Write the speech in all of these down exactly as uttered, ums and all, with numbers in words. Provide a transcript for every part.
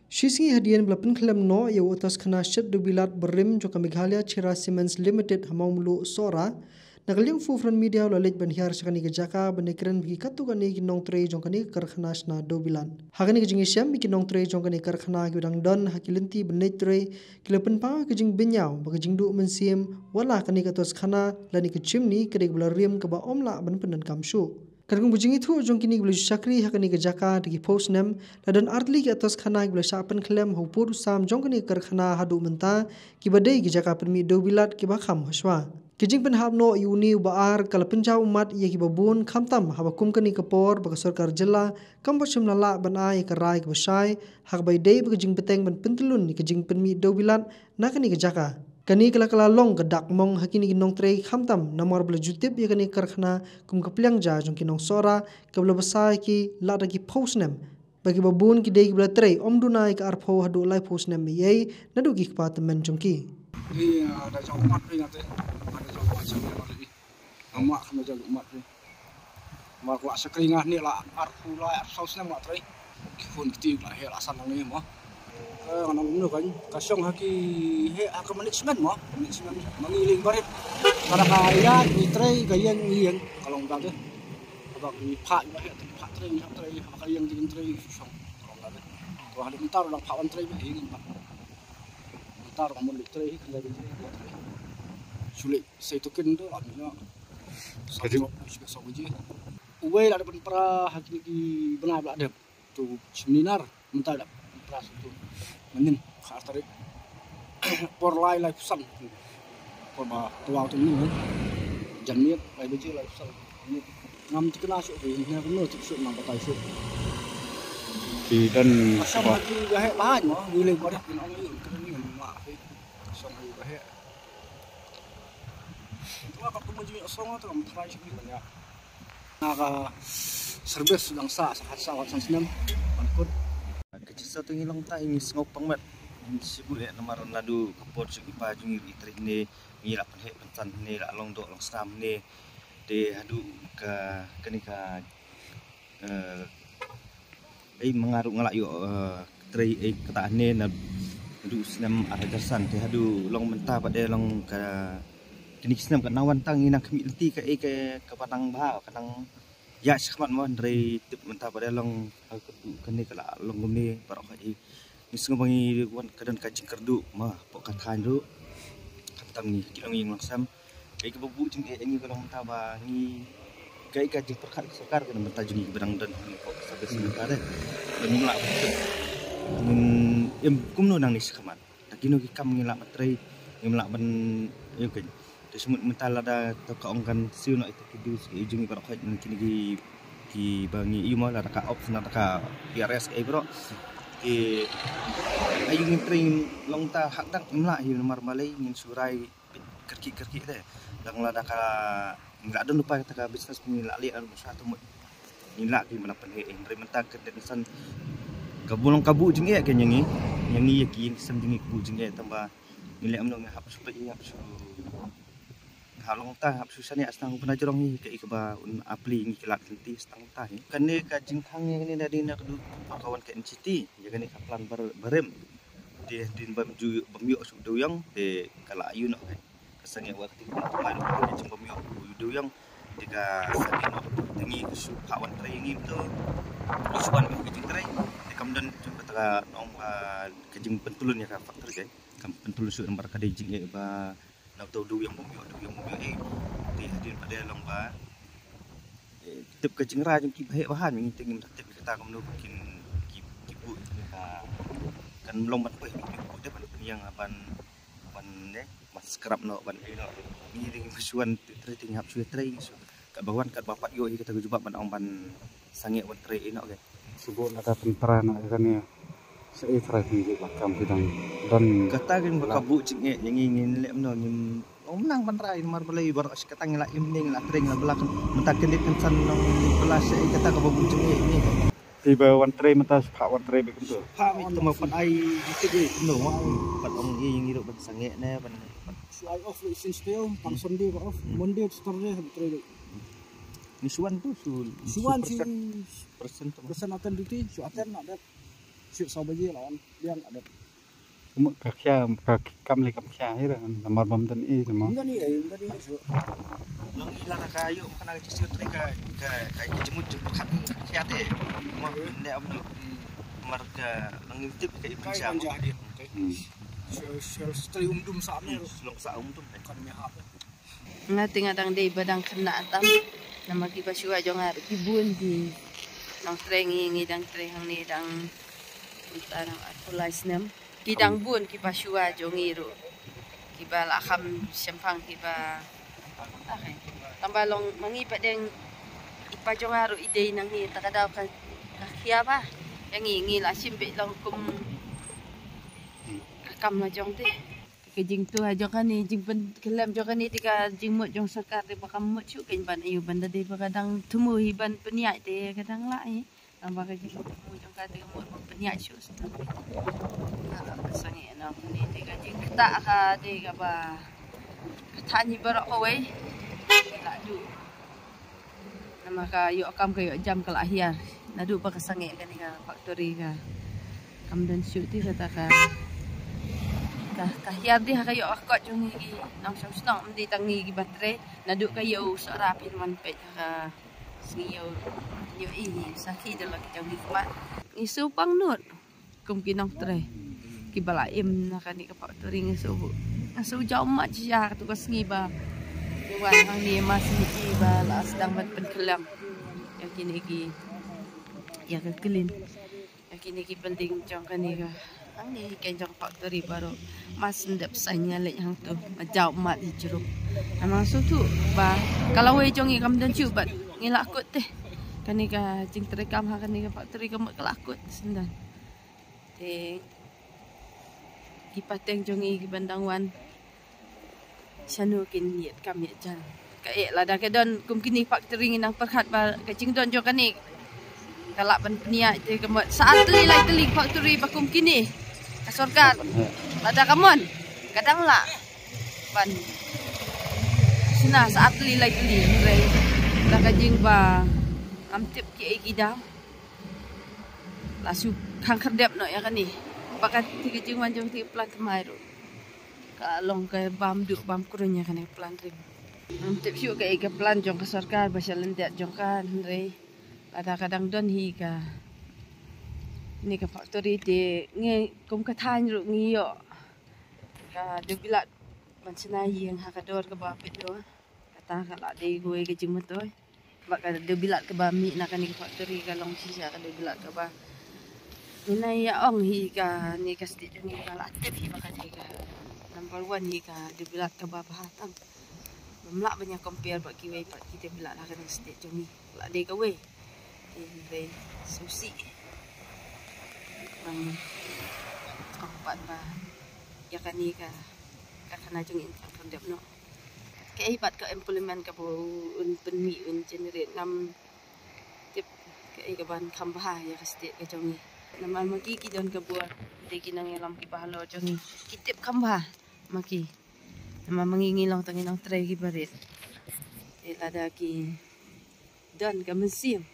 Shi sngi hadien ba la pynkhlem noh ïa u atos khana shet dewbilat barim jong ka Meghalaya Chira Cements Limited ha Mawmluh Sohra, na ka liang Four Front Media u la leit ban hiar sha kane ka jaka ban ïakren bad ki katto katne ki nongtrei jong kane ka karkhana shna dewbilat. Ha kane ka jingïashem, ki nongtrei jong kane ka karkhana kiba dang don ha ki lynti ban leit trei ki la pynpaw ïa ka jingbynñiaw ba ka jingduh mynsiem wat la kane ka atos khana lane ka chimney ka dei kaba la rim kaba ym lah ban pyndonkam shuh. Katkum ka jingithuh jong kine kiba la ju shakri ha kane ka jaka da ki phew snem, la don artylli ki atos khana kiba la shah pynkhlem ha u pud u sam jong kane ka karkhana haduh mynta, kiba dei ki jaka pynmih dewbilat kiba kham hashwa. Ka jingpynhap noh ïa une u ba ar ka la pynjaw ummat ïa kiba bun, khamtam haba kum kane ka por ba ka sorkar jylla kam pat shym la lah ban ai ïa ka rai kaba shai ha kaba ïadei bad ka jingbteng ban pyntyllun ïa ka jingpynmih dewbilat na kane ka jaka. Kane ka la, ka la long ka dak mong ha kine ki nongtrei, khamtam namar ba la ju tip ïa kane ka karkhana kum ka pliang ja jong ki nong Sohra kaba la bsa ïa ki lada ki phew snem, ba kiba bun ki dei kiba la trei ym duna ïa ka arphew haduh laiphew snem ei ei naduh ki kpa tymmen jong ki. Ni, ah, da jong mat ri ngate. Da jong mat ri. Nga mah kham jong mat ri. Mar ka la shakri nga ne la arphew lai arphew snem nga trei. Ki khun ki kti la heh la san nang ne mo. Ka nang nu kan ka shong ha ki heh ha ka management mo. Management ma ngi ling barit. Ka da ka ïa ngi trei ka ïeng ngi ïeng ka long da de. Ka ba ngi pha ïa heh pha trei ngi heh trei ha ka ïeng ngi trei shong ka long da de. Ka ha de mynta ruh dang pha wan trei ba ïeng mynta. Mynta ruh ka mon leit trei kan da trei. Shu leit Sei tu kin tu lah mina. Ka jing- Sa baje. Uwei lah depan pra ha kini ki bnai bla dep. Tu seminar mentah dah pra tu. Manin kha tarik. Por lai lai pusan. Por ba tuang tu ni. Jan miet lai baje lai pusan. Ngam tikna suk ni, ne kena tik suk nang batai suk. Ki dan. Asam hati gahek bahan mo, ni leng badak ni ong ni kena ni ngam lah. Asam hati gahek. Tengah kat kumba jingïasong tu ngam try shuh banyak. Na ka service dang sah, sah, sah wat san snem. Ban kut. Ka jingsa tu ngi long tai ngi sngewpang met. Ngi sibuk ïa namar naduh ka por shuh ngi pa jong ngi ri trei ne ngi la pynheh pynsan ne la long doh long snam ne. Te haduh ka kane ka eh, ei ma nga ruh nga la ïoh eh, trei ei kata ne na haduh snem ar hajar san te haduh long mynta pat de long ka kine ki snem ka nang wan tang ngi nang khmih lynti ka ei ka kaba nang bha ka nang ïa shakhmat mo hynrei tip mynta pat de long ha ka kane ka la long kumne baroh ka ei. Ngi sngew ba ngi wan ka don ka jingkyrduh ma pok ka thaiñ ruh. Khamtam ngi ki long ïing long sem. Kaei kaba buh jingeh ïa ngi ka long mynta ba ngi kaei ka jingpyrkhat ka sorkar ka na mynta jong ngi kiba dang don hangne pok ka service mynta de. Ba ngim lah ban tip ngin im kumno nangne shakhmat. Da kino ki kam ngin lah ban trei ngim lah ban ïoh kein. Te shu mut mynta lada to ka ong kan siew noh ïa ki duh ki jong ngi baroh khoit na kine ki ki ba ngi ïoh ma lada ka ops na ka P R S ka ei baroh. Ki ai ngin trei long ta hak dak ngim lah hi namar balei ngin shu rai kyrkieh kyrkieh te. Dang lada ka ngi la don lypa kata ka business ngi la leh anu sha tu mut. Ngi la ki mana pynheh hynrei mynta ka tension ka bulong ka buh jingeh ka ngi ngi ïa ki sem jingeh ka buh jingeh tang ba ngi leh amno ngi hap shu peit hap shu ha long ta hap shu sani astang u pynajrong hi ka i kaba un apli ngi ki lad lynti astang ta hi. Kane ka jingkhang ïa kane na dei na ka dei ka wan ka N G T ïa kane ka plan bar-, barim. Te din bam ju bam ïoh shu dewïong te ka la ïoh noh ka. Ka sangeh wa ka ting ka jing bam ïoh u dewïong. Te ka sangeh noh te ngi ka shu phah wan trei ngi to. Ka shu wan ka jingtrei. Te kam don jong kata ka nong ka jingpyntulun ïa ka factory ka. Kam pyntulun shu namar ka dei jingeh ba na uto u dewïong bam ïoh, dewïong bam ïoh eh. Te hadien pat de long ba eh, tip ka jingrwai jong ki ba heh ba han ngi te ngim tip kata kumno kin ki ki buh ka kan long ban poi ki buh te ban pynïang ban ban ne ban scrap noh ban ei noh ngi ding shuan trei ting hap shuwa trei shu kat ba wan kat ba pat ïoh hi kata ka jubab ban ong ban sangeh wan trei ei noh ke. Shu buh na ka pyntra na ka ne sa ei trai ki ba kam ki dang don. Kata kin ba ka buh jingeh ngi ngin leh noh ngim Ong nang ban rai namar balei baroh shi katang la im ning la tring la bla kan mynta kendit kan san nong bla se kata ka babu jong ngi ni. Ti ba wan trei mynta pha wan trei be kumto. Pha mi tama pan ai di te be kumno wa. Pat ong i ngi ro ban sangeh ne ban. Shu ai off le sin steo pan Sunday ba off Monday Saturday ha trei le. Ni suan tu su suan si persen tu. Persen aten duty su aten na det. Shu saw baje la wan biang adat. Ka khia, ka kam le kam khia hi ra, namar bam dan i tama. Ym don i, ym don i shu. Long i la ka yu kana ka shu tri ka ka ka jemut jemut khat ka khia te. Ma ne am ni mar ka long i tip ka i pisa. Shu shu tri um dum sa ne. Long sa um dum. Kan me hap. Nga te nga dang dei ba dang khynnah tam. Namar kiba shuwa jong nga ruh ki bun ki nongtrei, ngi ngi dang trei hangne dang kumta dang arphew lai snem. Ki dang bun kiba shuwa jong ngi ruh kiba la kham shemphang kiba. Okay. Tang ba long ma ngi pat dang i pa jong nga ruh i dei na ngi, ta ka daw ka ka khia ba. Ïa ngi ngi la shim beit long kum ka kam la jong te. Ka jingtuh ha jong kane, jingpynkhlem jong kane te ka jingmut jong sorkar te ba kam mut shuh kein ban ïoh ban da dei ba ka dang thmu hi ban pynïaid te ka dang lah hi. Naba ka jingthmu jong ka te ka mut ban pynïaid shuh shuh. Ka la ka sangeh na kane te ka jingktah ka te kaba ka thaiñ hi baroh kawei. Ka la duh. Namar ka ïoh kam ka ïoh jam ka la hiar. Naduh ba ka sangeh kane ka factory ka kam don shuh te kata ka ka, ka hiar dei ha ka ïoh ka kot jong ngi ki nongshong shnong, ym dei tang ngi kiba trei. Naduh ka ïew Sohra phin wan peit ha ka sngi ïew ïoh i ngi sakhi da la ki jong ngi khmat. Ngi shu pangnud. Kum ki nongtrei kiba la im na kane ka factory nga shu, nga shu jaw mat shisha katu ka sngi ba ngi wan hangne, ma sngi ba la sdang ban pynkhlem ïa kine ki, ïa ka clean ïa kine ki building jong kane ka hangne, ka jong factory baroh. Ma shu dep saiñ nga leit hangtu, ma jaw mat hi jruk. Namar shu tu ba ka lawei jong ngi kam don shuh bad ngi la kut te. Kane ka jingtrei kam ha kane ka factory ka mut ka la kut sendang. Te ki pateng jong ngi kiban dang wan shano kin ïit kam ïit jam. Ka eh lada ka don kum kine factory ngi nang pyrkhat ba ka jingdon jong kane ka lah ban pynïaid te ka mut sa ar tylli lai tylli factory ba kum kine ka sorkar. Lada ka mon ka dang lah ban shna sa ar tylli lai tylli, hynrei da ka jingba ngam tip kiei ki daw. La shu khang khyrdep noh ïa kane. Ba kane ka jingwan jong te plan thymmai ruh ka long ka bam duh bam kruiñ ïa kane plan ring. Ngam tip shuh kaei ka plan jong ka sorkar ba sha lyndet jong ka, hynrei lada ka dang don hi kane ka factory te ngi kum ka thaiñ ruh ngi ïoh ka dewbilat ban shna ïing ha ka dor kaba pyndonkam. Kata ka la dei kawei ka jingmyntoi. Ba ka dewbilat kaba mih na kane ka factory ka long shisha ka dewbilat kaba ngi nai ïa ong hi kane ka state jong ngi ka la tip hi ba kane ka number one hi ka dewbilat kaba bha tam. Bym lah ban ïa compare bad kiwei pat ki dewbilat ha kane ka state jong ngi. La dei kawei. Te hynrei sngewsih ban ong pat ba ïa kane ka karkhana jong ngi kan kham dep noh. Kaei pat ka employment kaba un pynmih, un generate, ngam tip kaei kaban kham bha ïa ka state ka jong ngi. Namar ma ki ki don ka bor, dei ki nongïalam kiba halor jong ngi, ki tip kham bha ma ki. Namar ma ngi ngi long tang ngi nongtrei kiba rit. Te lada ki don ka mynsiem,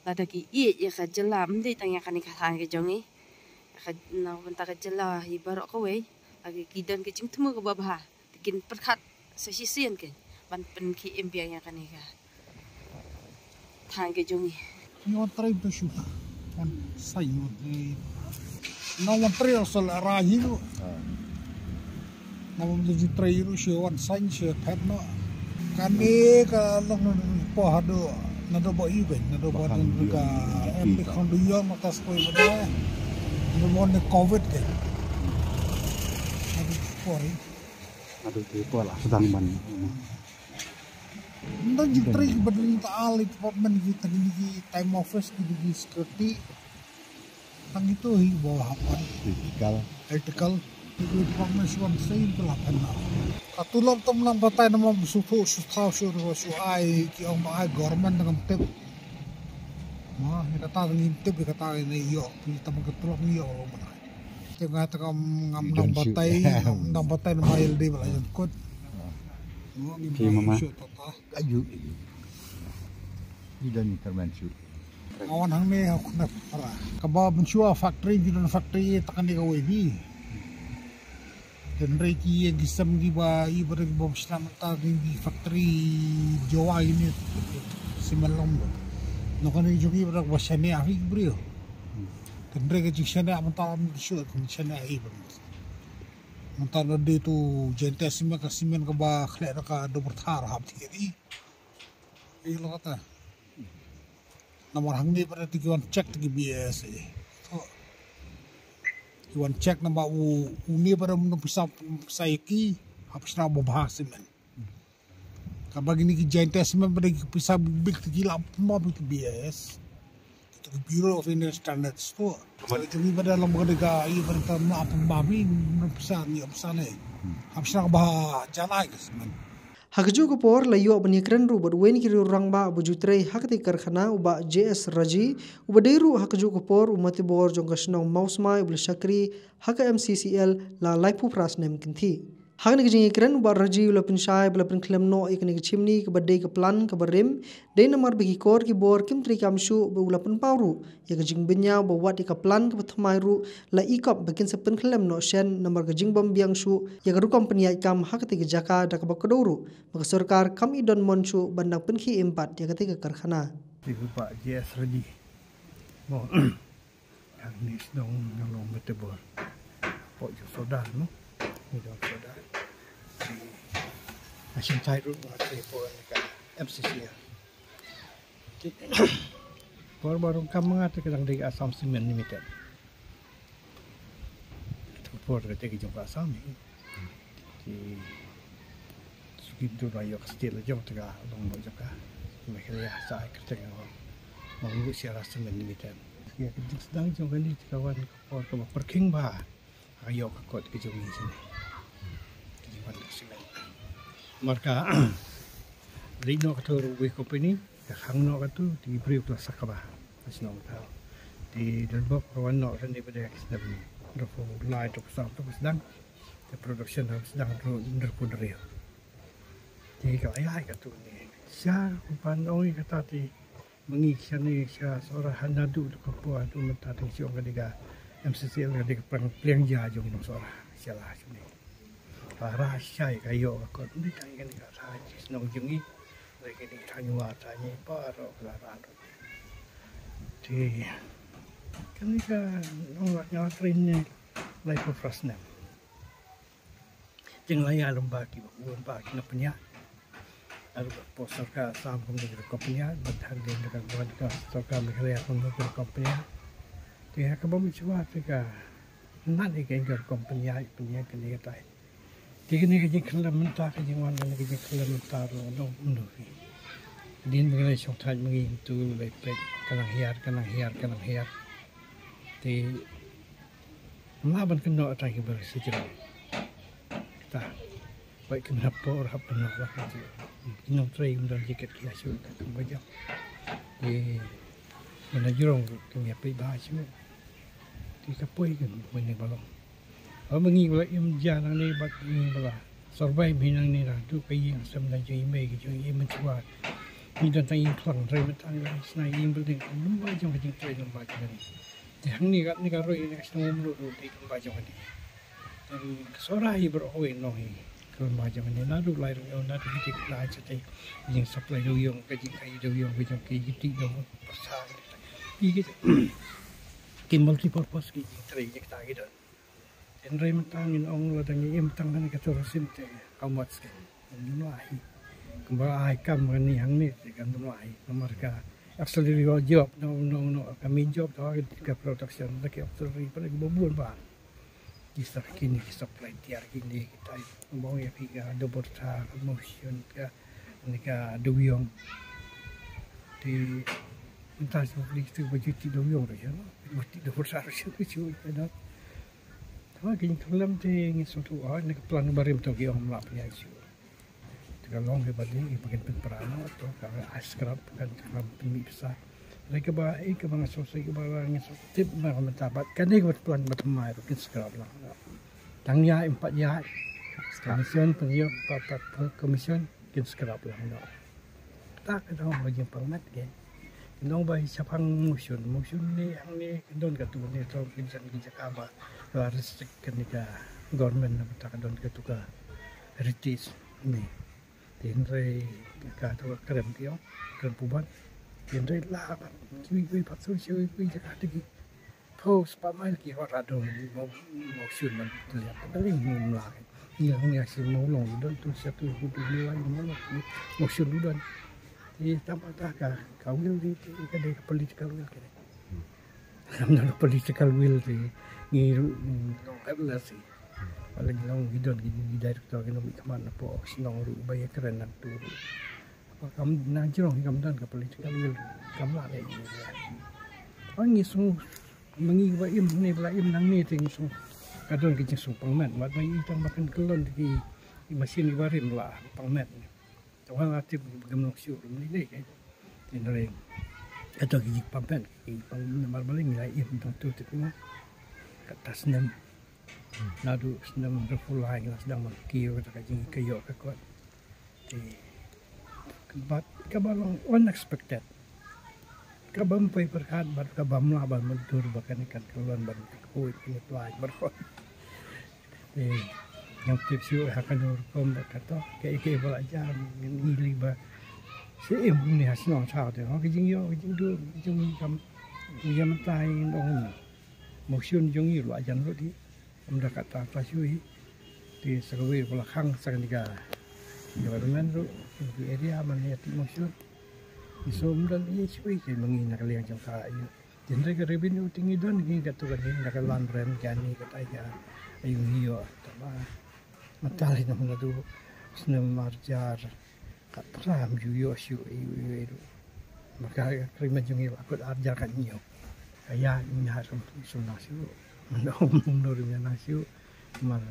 lada ki ïeit ïa ka jylla, ym dei tang ïa kane ka thaiñ ka jong ngi, ïa ka, na ka bynta ka jylla hi baroh kawei, lada ki don ka jingthmu kaba bha, te kin pyrkhat sa shisien kein ban pynkhie im biang ïa kane ka thaiñ ka jong ngi. Ngi wan trei to shu wan saiñ wan, eh, nang wan trei asal arah hi ruh. Nang wan trei ruh shu wan saiñ shu phet noh. Kane ka long na poh haduh naduh ba ïu kein, naduh ba don ka em bi khang du yong ma tas koi ba dei. Naduh ba ne covid kein. Haduh poh ri. Haduh poh la sedang ban. Nda jingtrei ba dang ta al i department ki tang ki time office ki, ki security. Tang itu hi ba hapan. Electrical. Electrical. Ki department shuan sei ba la pan na. Ka tulop tam nang batai nama shu phu shu thau shu ro shu ai ki ong ba ai government ngam tip. Ma ni kata ni tip ni kata ni yo ni tam ka tulop ni yo lo mana. Te nga ta kam ngam nang batai, ngam nang batai nama L D ba la jan kot. Ki mama. Ayu. Ni dan ni termen shu. Awan hangne ha khana para. Kaba mynshuwa factory, ki don factory, ta kane kawei bi. Hynrei ki ïa ki sem kiba, i ba ki bom shna mynta ki factory Jowai ne. Simen long. No kane jong i ba ba shane a hi briew. Hynrei ka jingshane mynta mynshuwa ka jingshane i ba. Mynta na dei tu jente simen ka simen kaba khleh da ka Doborthar hap ti ri. I lo kata. Namar hangne para ti ki wan check ti ki B S A. To. Ki wan check namar u, u ne para mun pisa, pisa ïa ki, hap shna ba bha simen. Kaba kine ki jente simen para ki pisa big ti ki la pynbam ïa ki B S. Ki tu ki Bureau of Indian Standards tu. Kaba kine para long para ka, i para ka ma pynbam i, mun pisa ni, pisa ne. Hap shna ba jalai ka simen. Ha kajuh ka por la ïoh ban ïakren ruh bad uwei na ki riew rangbah ba ju trei ha katei ka karkhana, u Bah J S Raji, uba dei ruh ha kajuh ka por u matibor jong ka shnong Mawsmai uba la shakri ha ka M C C L la laiphew phra snem kynthih. Ha kane ka jingïakren u Bah Raji u la pynshai ba la pynkhlem noh ïa kane ka chimney kaba dei ka plan kaba rim, dei namar ba ki kor ki bor kim treikam shuh, bad u la pynpaw ruh ïa ka jingbynñiaw ba wat ïa ka plan kaba thymmai ruh la i kop ba kin sa pynkhlem noh shen namar ka jingbym biang shuh ïa ka rukom pynïaid kam ha katei ka jaka, da kaba kdew ruh ba ka sorkar kam i don mon shuh ban dang pynkhie im pat ïa katei ka karkhana. Ti u Bah J S Raji. Mo. Hangne shnong nga long matibor. Pok jong Sordar, no? Ni jong Sordar. Ti nga shim thait ruh nga trei por ha ka M C C L. Ti por ba rung kam nga te ka dang dei Assam Cement Limited. Tu por ka te ka jong ka Assam ni. Ti suki tu la ïoh ka state la jong te ka long ba jong ka. Meghalaya sa ai kyrteng nga. Mang lu sia rasa men ni mitan. Ïa ka jingsdang jong kane te ka wan ka por kaba pyrkhing bha. Ha ïoh ka kot ka jong ngi sini. Ka jingwan ka simen. Marka ri noh ka tu ruh wei company, ka khang noh ka tu, ti briew ka la sak kaba. Ka shnong ka. Ti don bok ka wan noh kane ba dei ka sdang ni. Ruh lai tu ka sdang tu ka sdang. Ka production ha ka sdang ruh ndur pun riew. Ti ka la ïaid ka tu ni. Sha kumpan ong i kata ti ma ngi sha ni sha Sohra ha naduh tu ka por tu mynta ti sha ong ka dei ka M C C L ka dei ka pang pliang ja jong nong Sohra. Sha la sha ni. Ka ra shai ka ïoh ka kot ni tang ka ni ka ra shnong jong ngi. Lagi ni tang wa tang ni pa ro ka la ra ro. Ti ka ni ka nong la nya train ni lai ko frasnem. Jing la ïa lem ba ki, lem ba ki na pynïaid. Ar ba pos sorkar Assam kum dei ka pynïaid, ba thang dei ka, ka, ka sorkar Meghalaya kum dei ka pynïaid. Te ha ka bym shuwa te ka, na dei ka, ka pynïaid, pynïaid ka dei ka tai. Te ka ni ka jingkhlem mynta, ka jingwan ka ni ka jingkhlem mynta, ro, no, no, fi. Din Meghalaya shong thait ma ngi tu, lai pek, ka nang hiar, ka nang hiar, ka nang hiar. Te Mla ban kynnoh tang ki bar sijil. Kita. Bai kynnoh por hap kynnoh lah ka ji. Nong trei ym don jikat ki asu ka kum ka jam. Ye. Mana jrong ki mia pei ba asu. Ti ka poi kan poi ni balong. Ba mangi bala im ja nang ni bat ni bala. Sorbai mi nang ni dah tu ka ïing sem dah jong i mei ki jong i menchua. Ni don tang ïing klang trei mentang ïing snai ïing building. Lum ba jong ka jing trei lum ba jong ni. Te hangne ka, ne ka roi ne ka shnong Umrut ruh dei kumba jong kane. Te ka Sohra hi baroh kawei nong hi kumba jong kane. Naduh lai ruh naduh hi te ka lai sa te jing supply dewïong ka jingkai dewïong ka jong ki ki ti dong pasa. Ki ki multi purpose ki jingtrei jingta ki don. Hynrei mynta ngin ong lada ngi im tang kane ka tourism te ka mat sken. Ngim lah hi. Kumba ai kam kane hangne te kan ngim lah hi. Namar ka auxiliary job no no no ka main job to ka production da ki auxiliary pynlong ba bun ba. Ki sa kine ki supply tiar kine ki tai. Kumba ong ïa phi ka Doborthar, ka Mawshun, ka ni ka dewïong. Te mynta shu pynlong tu ba ju ti dewïong ruh sha no. Ba ti Doborthar sha no shu ka no. Te ba ki jingkhlem te ngi sngewthuh ha ne ka plan ba rim to ki ong ym lah pynïaid shuh. Te ka long hi ba dei ba kin pynpra noh to ka ai scrap kan ka pynmih pisa. Hynrei kaba ei kaba nga sngewsih kaba nga sngewtip na ka mynta bad kane kaba plan ba thymmai ruh kin scrap lang noh. Tang ïa im pat ïa commission pynïoh pat pat commission kin scrap lang noh. Ta ka dang ba jingpyrmet ke. Nong ba i shaphang motion, motion ne hangne ka don katu ne tong ki jan ki jaka ba la restrict kane ka government na bynta ka don katu ka heritage ne. Te hynrei katu ka kren ki ong, kren puban. Te hynrei la ba kiwi kiwi pathur kiwi kiwi jaka te ki phew spah mile ki hor adong mo motion man te liap ka ling mo mlai. Ngi ngi aksi mo long don tu sa tu hu tu ni lai mo long motion don. Te tang ba ta ka ka will di te ka dei ka political will ka dei. Kam don political will te ngi ruh ngi long helpless. Paling long ngi don ngi director ngi nong mih khmat na pok shnong ruh ba ïakren nangtu ruh. Kam nang jrong hi kam don ka political will kam lah leh ngi. Ong ngi sngewbha ngi ba im ne ba la im nangne te ngi sngewbha ka don ki jingsngewpang met wat ba i tang ba kan kyllon ki machine ki barim la pang met. Te wan la tip ba kam long shuh ruh ne dei ka. Te hynrei kato ki jingpang met ki pang namar ba la im tang tu te ki mo. Kata snem naduh snem hynriewphew lai la sdang ban kiew kata ka jingkiew ka kot. Te bad kaba long unexpected. Kaba ym poi pyrkhat bad kaba ym lah ban myntur ba kane kan kyllon ban khuid kine plai baroh. Te ngam tip shuh ha kano rukom ba kato kaei kaei ba la jia ngin ïohi ba shem kumne ha shnong thaw te. Ho ka jingïoh ka jingduh jong ngi kam ïa mynta ngi ong motion jong ngi la jan lut hi. Ym da kata ta shu hi. Te sa kawei ba la khang sa kane ka government ruh ki area man ïa tip motion. Ngi shu ym don ïa shu hi te ma ngi na ka liang jong ka ïa. Te hynrei ka revenue te ngi don ngi katu ka ding da ka land rent ka ni kata ïa. Ayu hi ïoh ta ba. Mynta lei na mynta du snem arjar. Ka pram ju ïoh shu ïoh ïoh ïoh. Maka ka krimen jong ïoh akut arjar ka ïoh. Ka ïa ïoh ïoh sum sum na shu. Mano mano rim ïa na shu. Mar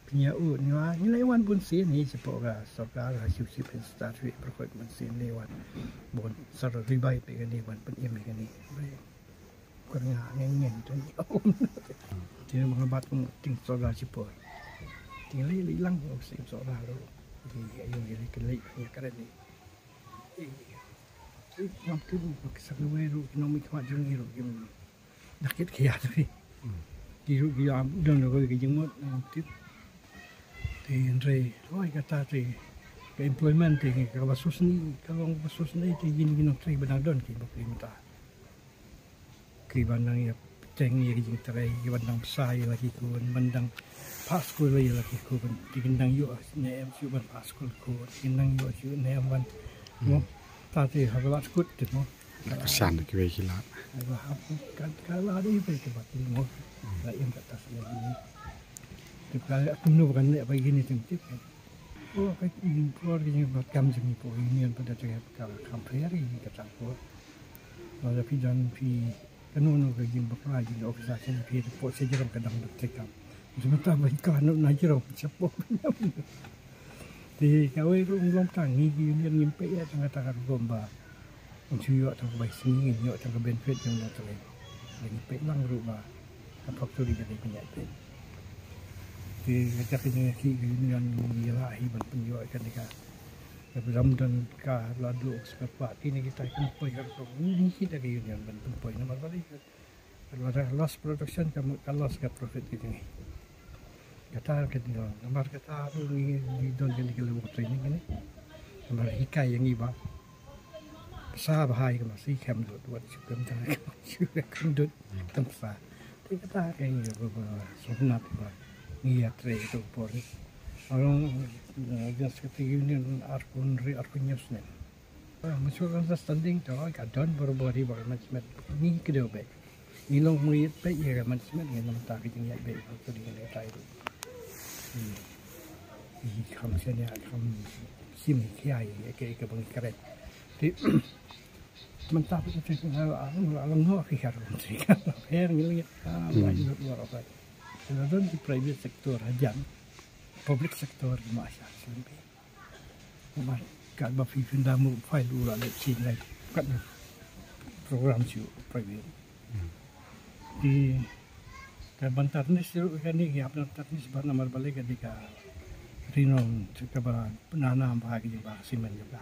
pinya u ni wa ni lai wan bun sin ni sepo ka sorkar ha shu shu pen star shu perkot bun sin ni wan. Bun sar ribai pe ka ni wan pen im ka ni. Kor nga ngeng ngeng tu ni. Ti ma nga bat kum ting solar sipor. Ting lei lei lang ko sim solar ro. Di ayo ye lei kelei ya karen ni. Ngam tu ko kisar we ro ki nong mi khmat jong ni ro ki. Dak kit ki ya tu. Ki ro ki ya don ro ki jingmut ngam tu. Te hynrei roi kata te ka employment te ka ba sus ni ka long ba sus ni te yin ki nong tri ba dang don ki ba ki mata. Ki ban nang ïa pyntrei ïa ki jingtrei, ki ban nang bsa ïa la ki khun, ban nang pass skul ïa la ki khun, ki ban nang ïoh ne em shu ban pass skul khun, ki nang ïoh shu ne em ban mo. Ta te ha la skut te mo. Ka san ki wei ki la. Ka la ha ka ka la de pe ki ba ki mo. La em ka tas ne ni. Te ka kumno ba kan ne ba ki ni tem tip. O ka por ki ba kam jing po ni ba da te ka kam prayer ki ka ta po. Wala phi don phi Kano kano ka jingbakla jong ka officer sha phi report sha jrong ka dang dep treikam. Jong ka ta ba ka no na jrong sha po. Te kawei ruh ym long tang ngi ki union ngim peit ïa tang kata ka rukom ba un shu ïoh tang ka bai sngi ngin ïoh tang ka benefit jong na tang. Ngi peit lang ruh ba ka factory ka dei pynïaid peit. Te kata ka jingïakhih ka union ngi la hi ban pynïoh ïa kane ka Ka ram don ka la duk spare part kine kita ki poi ka rukom ni kita ki union ban poi namar ba ka la loss production ka ka loss ka profit ki jong ngi. Kata ka dei namar kata ruh ngi don kane ka level training kane. Namar hikai ïa ngi ba sa ba hai ka masi kem dut wat shu kem ta shu kem dut kem sa. Te kata ka ngi ba ba sumnat ba ngi ïa trei ka por ni. Along just ka union ar kun ri ar kun nyos ne. Mutual understanding to ka don bor bor hi ba ka management ni ka dei ba ngi long mu ïa peit ïa ka management ngi long ta ka jingïaid beit ba ka dei ka tai. Hi kham sene kham sim hi ai ïa ka ka bang kret. Te mynta ba ka te ka la la no ka her ka te ka her ngi ngi ka la ïa la ka. Ka don ki private sector hajan public sector ma sha sien. Ba ka ba phi phin da mu file u la le sien lai ka program shu private. Di ka ban tarnis shu ka ni ki hap na tarnis ba namar ba le ka di ka rinong ka ba na na ba ki ba simen ka.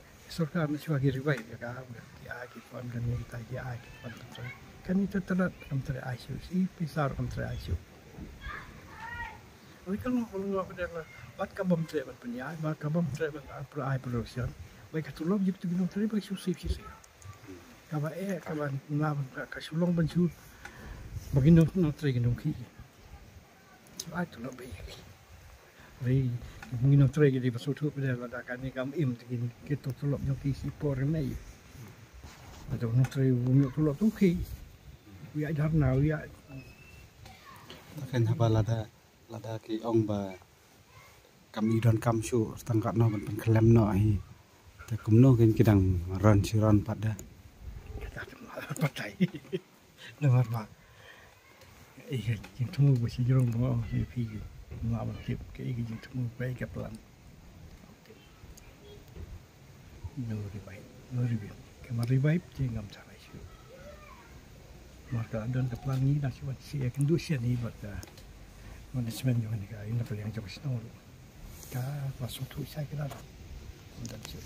Sorkar mynshwa ki revive ïa ka, ki ai ki fund, kane kita ki ai ki fund. Kane te tynrai kam treh ai shuh, shi pisa ruh kam treh ai shuh. Oi, ka long, ka long ba dei la, bad ka bym treh ban pynïaid, bad ka bym treh ban ai pro-, ai production. Bai ka tulop jong ki nongtrei ba shu sip shisha. Kaba eh, kaba na, ka, ka shu long ban shu, ba ki nong, nongtrei ki nongkhih. Ai, tulop ba ïa ki. Bai, ngi nongtrei ki dei ba sngewthuh ba dei lada kane kam im te ki, ki tu tulop jong ki shi por ne. Lada nongtrei u ïoh tulop tu ki. U ïa dharna, u ïa. Kan haba lada, lada ki ong ba kam i don kam shuh, tang katno ban pynkhlem noh hi. Te kumno kin ki dang ron shi ron pat da. Kata tu lah patai. Namar ba, eh, ka jingthmu ba shi jrong ba nga ong shi phi, nga ba tip ka, eh, ka jingthmu ba, eh, ka plan. No revive, no revive. Ka ma revive te ngam tharai shuh. Mar ka don ka plan ngi dang shu wan shi, eh, kynduh shi ni bad ka management jong ka, ina ka liang jong ka shnong ruh. Ka ba sngewthuh shai ka dang. Ynda shu.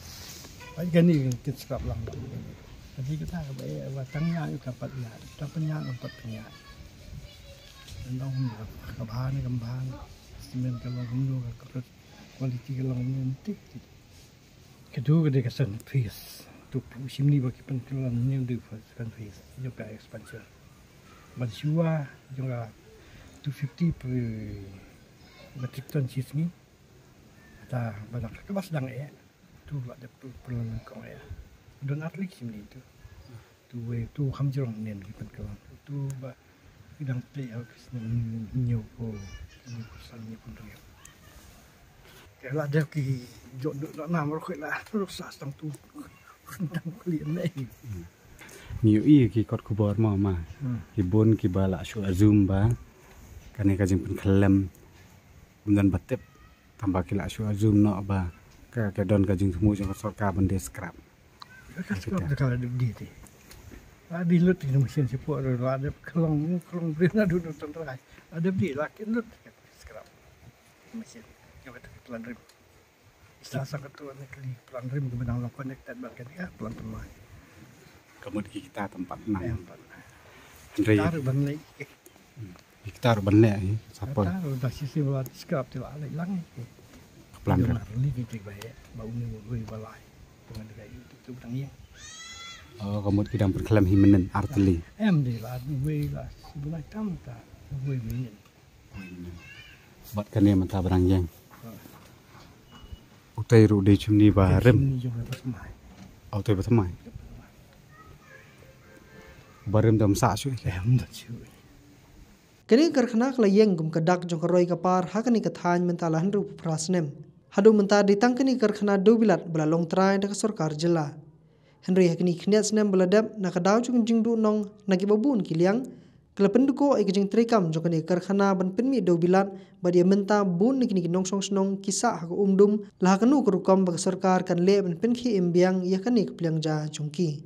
Ba kane kin scrap lang ba. Tapi kita ka ba, eh, ba tang ïa ka pat ïa, tang pynïa, tang pat pynïa. Ynda ka bha ne kam bha ne. Simen ka long kumno, ka quality ka long kumno, tik tik. Ka tu ka dei ka second phase. Tu pu shim ni ba ki pynkylla ni dei first, second phase. Jong ka expansion. Ban shuwa jong ka two fifty per metric ton shi sngi. Ta ba dang ka bas dang eh. Tu la dep tu perlaman kong eh. Don atlik shim ni tu. Tu wei tu kham jrong nen ki pynkylla. Tu ba ki dang te ha ki snem hynñiew ko, hynñiew ko san, hynñiew ko hynriew. Ke la dep ki jot duk la nam ruh la ruh sa stang tu. Tang kli ne. Ngi ïohi ki kot khubor mo ma. Hmm. Ki bun kiba la shu assume ba kane ka jingpynkhlem ym don ba tip. Tang ba ki la shu assume noh ba ka, ka don ka jingthmu jong ka sorkar ban dei scrap. Ka scrap te ka la dep dei te. La dei lut ki machine sipor la dep khlong, khlong bri na dun tang trai. La dep dei la ki lut scrap. Machine. Ka ba te plan rim. Sa sa ka tu ne kli plan rim ka ba dang long connected bad ka, ka plan pynlong. Ka mut ki kita tang pat nang. Em pat nang. Hynrei kita ruh ban leh. Kita ruh ban leh, eh, sa poi. Kita ruh da shisha ba scrap te la leh lang, eh. Ka plan rim. Li ki tik ba, eh, ba uni u hui ba lai. Pyngan da ka ïu tu tu ba dang ïeng. Oh, ka mut ki dang pynkhlem hi mynnin ar tylli. Em dei la wei la shu ban ai tam ta wei mynnin. Bad kane mynta ba dang ïeng. Utai ruh dei chimney ba rim. Chimney jong ka ba thymmai. Utai ba thymmai. Ba rim dam sah shuh. Em dam shuh. Kane ka karkhana ka la ïeng kum ka dak jong ka roi ka par ha kane ka thaiñ mynta la hynriewphew phra snem. Haduh mynta dei tang kane ka karkhana dewbilat ba la long trai da ka sorkar jylla. Hynrei ha kine ki khyndiat snem ba la dep, na ka daw jong ka jingduhnong na kiba bun ki liang, ka la pynduh ïa ka jingtreikam jong kane ka karkhana ban pynmih dewbilat, bad ïa mynta bun na kine ki nongshong shnong ki sah ha ka umdum, la ha kano ka rukom ba ka sorkar kan leh ban pynkhie im biang ïa kane ka pliang ja jong ki.